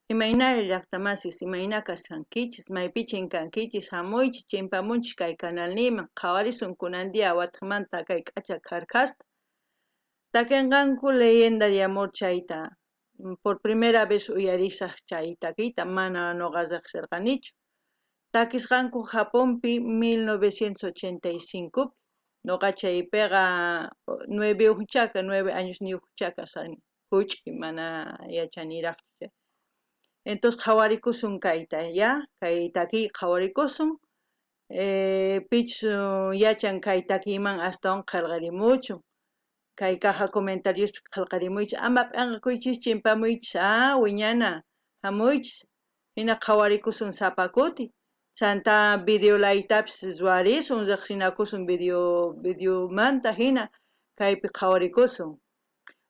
Imayna llaqtamasis, imayna kashankichis, maypichin kankichis, hamuychis, chimpamunchis kay kanalniyman, qhawarisun kunan día watqmanta kay k'acha kharkhasta. Takinqanku Leyenda de amor chayta, por primera vez uyarisaj chay takiyta, mana noqa riqsirqanichu. Takisqanku Japonpi 1985pi, noqa chaypiqa nueveyuqchaka, nueve añosniyuqchá kashani. Huch'uy mana yachaniraqchu chay. Entonces qhawarikusun kayta, ya, kay takiy qhawarikusun. Pichus yachan kay takiyman astawan qhelqarimuchun. Kay caja comentariospi qhelqarimuychis, ama p'enqakuychis, chimpamuychis, ah, wiñana, hamuychis. Hina qhawarikusun sapa kuti. Chantá video laytapis ruwarisun, riqsinakusun video videomanta hina kaypi qhawarikusun.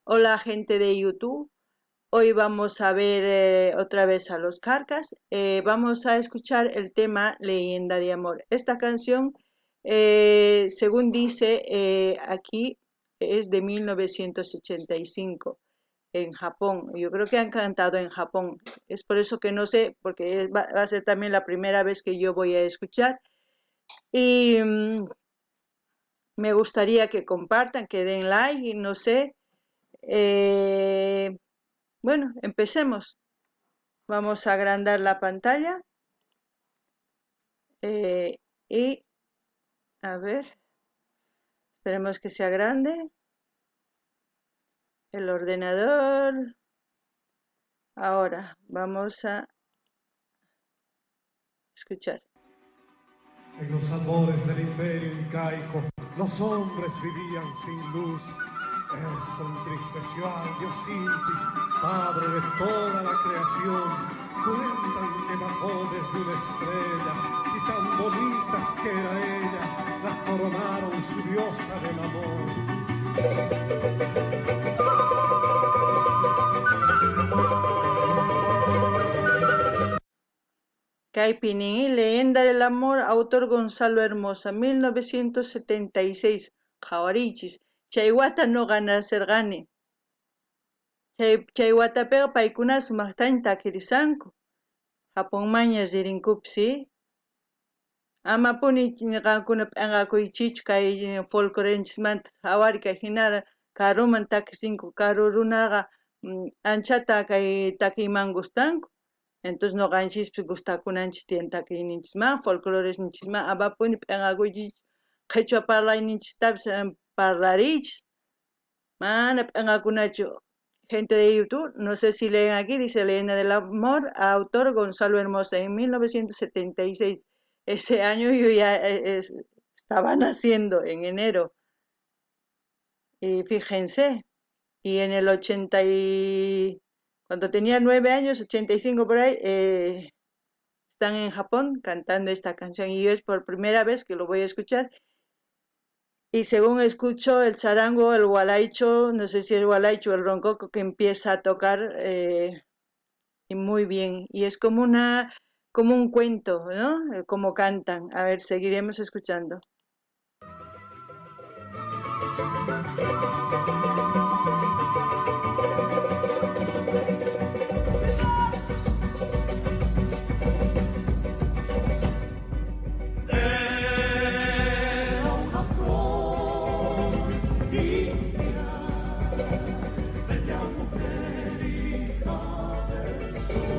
Hola, gente de YouTube, hoy vamos a ver otra vez a los Kjarkas. Vamos a escuchar el tema Leyenda de Amor. Esta canción, según dice aquí, es de 1985 en Japón. Yo creo que han cantado en Japón. Es por eso que no sé, porque va a ser también la primera vez que yo voy a escuchar. Y me gustaría que compartan, que den like, y no sé. Bueno, empecemos. Vamos a agrandar la pantalla. Y, a ver, esperemos que sea grande. El ordenador. Ahora vamos a escuchar. En los albores del imperio incaico, los hombres vivían sin luz. Esto entristeció al dios Inti, padre de toda la creación. Cuentan que bajó desde una estrella y tan bonita que era ella, la coronaron su diosa del amor. Kaypi nin Leyenda del Amor, autor Gonzalo Hermosa, 1976. Qhawariychis, chay wata noqa nacerqani. Chay watapiqa paykuna sumaqtaña takirisanku. Japonmanña ririnkupis, amapuni qankuna p'enqakuychischu kay folclorenchismanta qhawari kay hina karuman takisinku, karu runaqa anchata kay takiyman gustanku. Entonces noqanchispis gustakunanchis tiyan takiyninchisman, folcloresninchisman, amapuni p'enqakuychischu, qhichwa parlayninchistapis parlariychis, mana p'enqakunachu. Gente de YouTube, no sé si leen aquí, dice Leyenda del Amor, autor Gonzalo Hermosa, en 1976. Ese año yo ya estaba naciendo, en enero. Y fíjense, y en el 80 y... Cuando tenía 9 años, 85 por ahí, están en Japón cantando esta canción y yo es por primera vez que lo voy a escuchar. Y según escucho el charango, el gualaicho, no sé si es gualaicho o el roncoco que empieza a tocar, y muy bien. Y es como un cuento, ¿no? Como cantan. A ver, seguiremos escuchando. Era una flor india, bella mujer, hija del sol,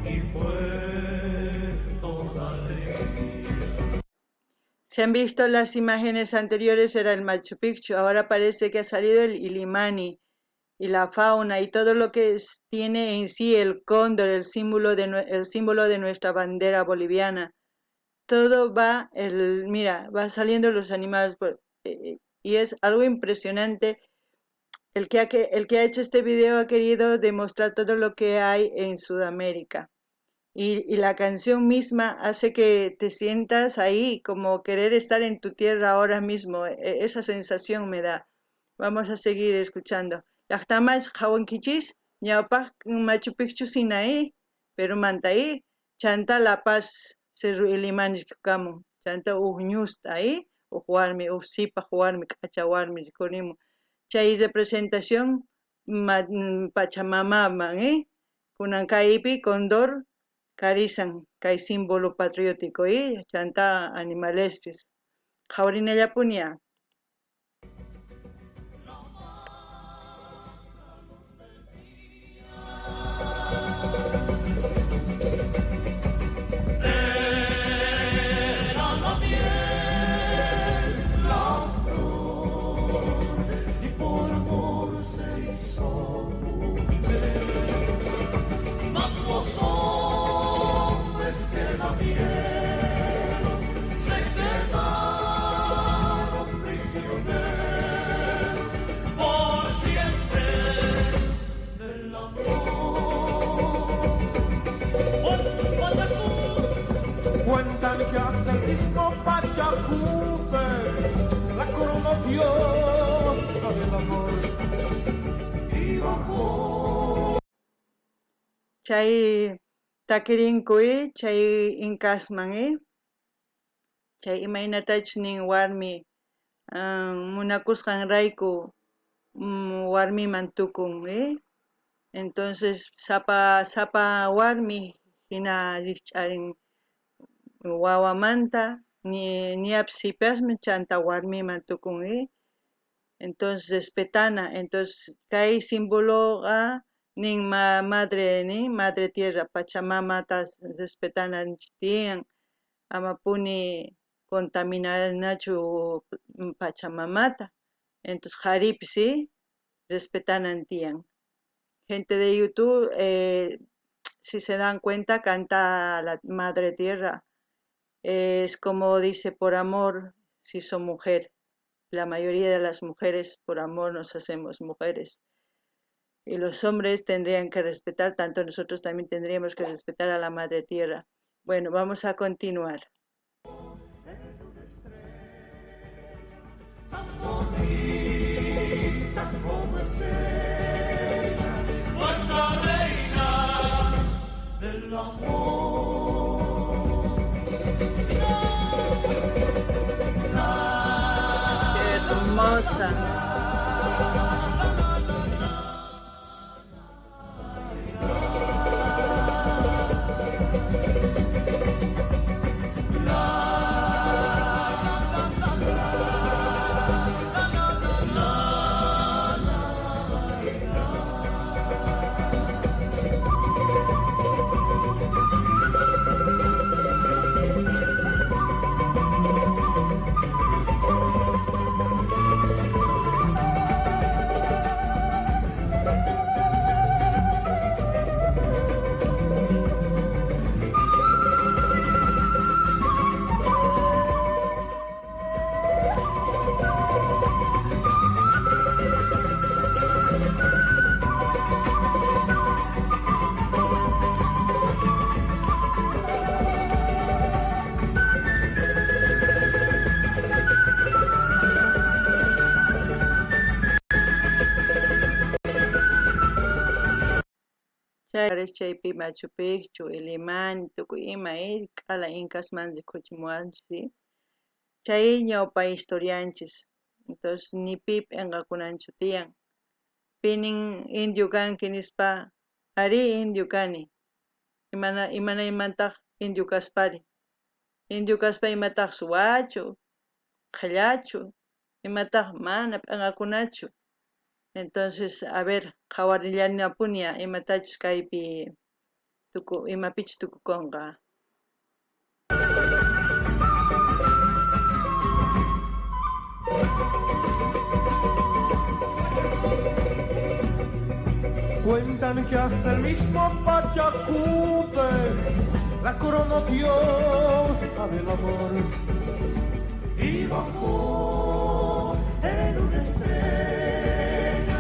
y fue toda alegría. Se han visto las imágenes anteriores, era el Machu Picchu, ahora parece que ha salido el Illimani y la fauna y todo lo que tiene en sí el cóndor, el símbolo de nuestra bandera boliviana. Todo va, el, mira, va saliendo los animales por, y es algo impresionante. El que ha hecho este video ha querido demostrar todo lo que hay en Sudamérica. Y la canción misma hace que te sientas ahí, como querer estar en tu tierra ahora mismo. Esa sensación me da. Vamos a seguir escuchando. Llaqtamas qhawankichis, ñawpaq Machu Picchu sinaí, Perú mantaí, chanta La Paz Cerro Illimani kamun, chanta uj ñusta ahí, uj warmi, uj sipaj warmi, k'acha warmi rikhurimun. Chay representación Pachamamaman. Kunan kaypi condor karisan kay símbolo patriótico chanta animalespis. Qhawarinallapuni. Cuentan que hasta el mismo Pachacute la coronó diosa del amor y bajó. Chay takirinku chay inkasman chay imaynatachus nin warmi munakusqanrayku warmiman tukun entonces sapa sapa warmi hina rikch'arin wawamanta niapis sipasman chanta warmiman tukun entonces respetana entonces kay simboloqa nin madre nin madre tierra pachamamata respetananchik tiyan amapuni contaminanachu pachamamata entonces qharipis respetanan tiyan. Gente de YouTube, si se dan cuenta, canta la madre tierra. Es como dice, por amor se hizo mujer. La mayoría de las mujeres por amor nos hacemos mujeres. Y los hombres tendrían que respetar, tanto nosotros también tendríamos que respetar a la madre tierra. Bueno, vamos a continuar. Tan bonita como es ella, nuestra reina del amor. Qué hermosa. Chaypi Machu Picchu, Illimani, tukuy ima k'ala inkasman rikuchimuwanchik chay ñawpa historianchis. Entonces ni pi p'inqakunanchu tiyan. Pinin indio kanki nispa, arí indio kani. Imanaymantaq indio kaspari. Indio kaspa imataq suwachu, qhillachu, imataq mana p'inqakunachu. Entonces, a ver, qhawarillanapuni imatachus kaypi imapichus tukukunqa. Cuentan que hasta el mismo Pachacute la coronó diosa del amor y bajó en una estrella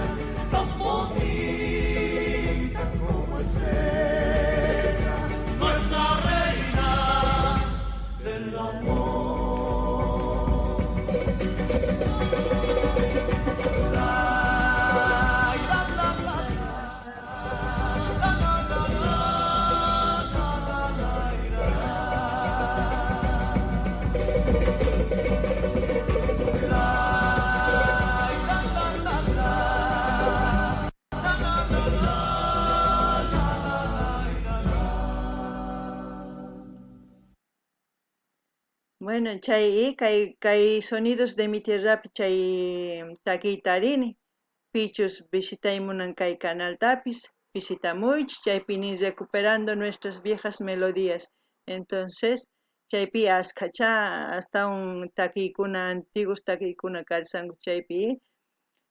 tan bonita como es ella, nuestra reina del amor. La, la, la, la, la, la, la, la, la, la, la, la. Bueno, chay kay Sonidos de mi Tierrapi chay takiyta rini. Pichus visitay munan kay canaltapis, visitamuychis, chaypi nin "Recuperando nuestras viejas melodías". Entonces, chaypi askhacha astawan takiykuna, antiguos takiykuna karsanku chaypi.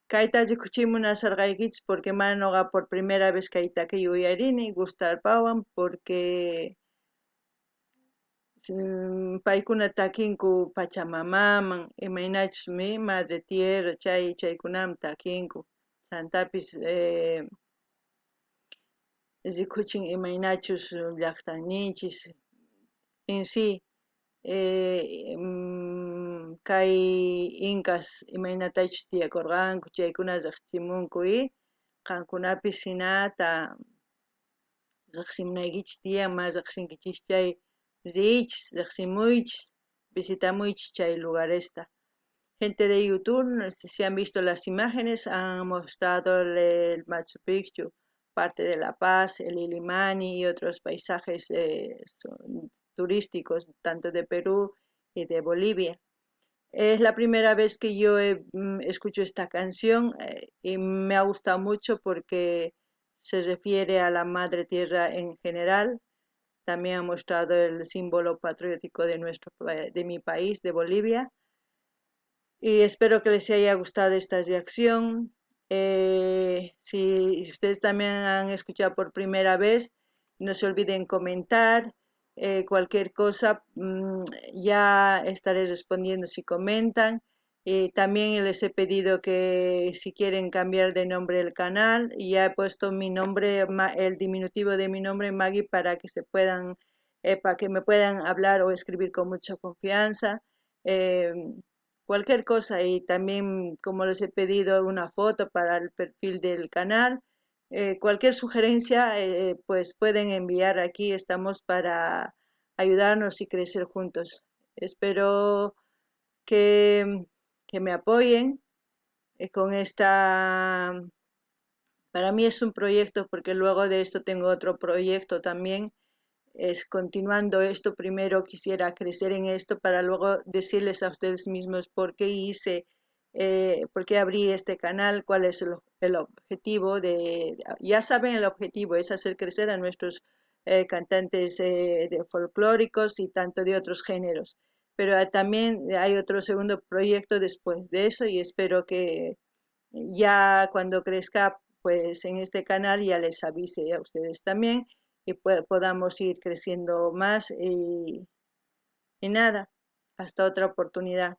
Kayta rikuchimunasharqaykichis porque mana noqa por primera vez kay takiy uyarini, gustarpawan porque paykuna takinku Pachamamaman, imaynachus mi Madre Tierra, chay chaykunaman takinku. Chantapis rikuchin imaynachus llaqtaninchis en sí, kay incas imaynatachus tiyakurqanku, chaykuna riqsichimunku y qankunapis hinata riqsimunaykichis tiyan, mana riqsinkichis chay riychis, riqsimuychis, visitamuychis chay lugaresta. Gente de YouTube, si han visto las imágenes, han mostrado el Machu Picchu, parte de La Paz, el Illimani y otros paisajes turísticos, tanto de Perú y de Bolivia. Es la primera vez que yo escucho esta canción y me ha gustado mucho porque se refiere a la Madre Tierra en general. También ha mostrado el símbolo patriótico de mi país, de Bolivia. Y espero que les haya gustado esta reacción. Si ustedes también han escuchado por primera vez, no se olviden comentar. Cualquier cosa, ya estaré respondiendo si comentan. También les he pedido que si quieren cambiar de nombre el canal, ya he puesto mi nombre, el diminutivo de mi nombre, Maggie, para que se puedan, para que me puedan hablar o escribir con mucha confianza. Cualquier cosa, y también, como les he pedido una foto para el perfil del canal, cualquier sugerencia, pues pueden enviar aquí, estamos para ayudarnos y crecer juntos. Espero que me apoyen con esta. Para mí es un proyecto, porque luego de esto tengo otro proyecto también, es continuando esto. Primero quisiera crecer en esto para luego decirles a ustedes mismos por qué hice, por qué abrí este canal, cuál es el objetivo de, ya saben, el objetivo es hacer crecer a nuestros cantantes de folclóricos y tanto de otros géneros. Pero también hay otro segundo proyecto después de eso y espero que ya cuando crezca, pues en este canal ya les avise a ustedes también y podamos ir creciendo más y nada, hasta otra oportunidad.